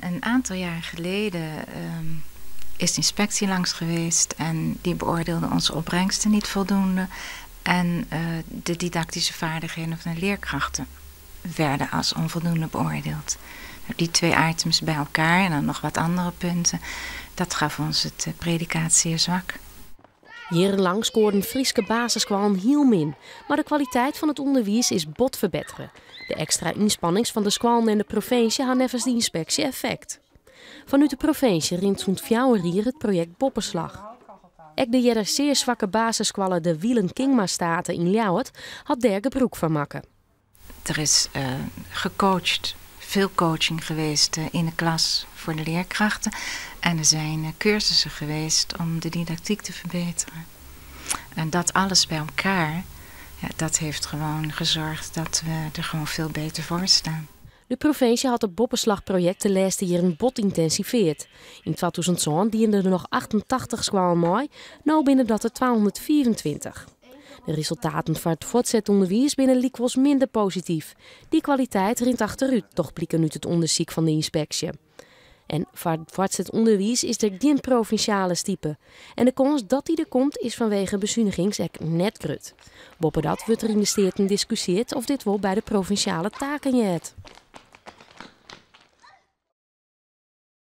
En een aantal jaar geleden is de inspectie langs geweest en die beoordeelde onze opbrengsten niet voldoende. En de didactische vaardigheden van de leerkrachten werden als onvoldoende beoordeeld. Nou, die twee items bij elkaar en dan nog wat andere punten, dat gaf ons het predicaat zeer zwak. Jierrenlang skoarden Fryske basisskoallen hiel min, mar de kwaliteit fan it ûnderwiis is bot ferbettere. De ekstra ynspannings fan de skoallen en de provinsje ha neffens de ynspeksje effekt. Fanút de provinsje rint sûnt 4 jier it projekt Boppeslach. Ek de earder sear swakke basisskoalle de Wielen Kingma State yn Ljouwert hat dêr gebrûk fan makke. Er is gecoacht, veel coaching geweest in de klas voor de leerkrachten. En er zijn cursussen geweest om de didactiek te verbeteren. En dat alles bij elkaar, ja, dat heeft gewoon gezorgd dat we er gewoon veel beter voor staan. De provinsje hat it Boppeslachprojekt de lêste jierren bot yntinsivearre. Yn 2007 dienen der noch 88 skoallen mei, no binne dat der 225. De resultaten foar it fuortset ûnderwiis binne lykwols minder posityf. Dy kwaliteit rint achterút, docht bliken út it ûndersyk fan de ynspeksje. En foar it fuortset ûnderwiis is der gjin provinsjale stipe. En de kâns dat dy der komt is fanwege besunigings ek net grut. Boppedat wurdt der yn de Steaten diskusjearre oft dit wol by de provinsjale taken heart.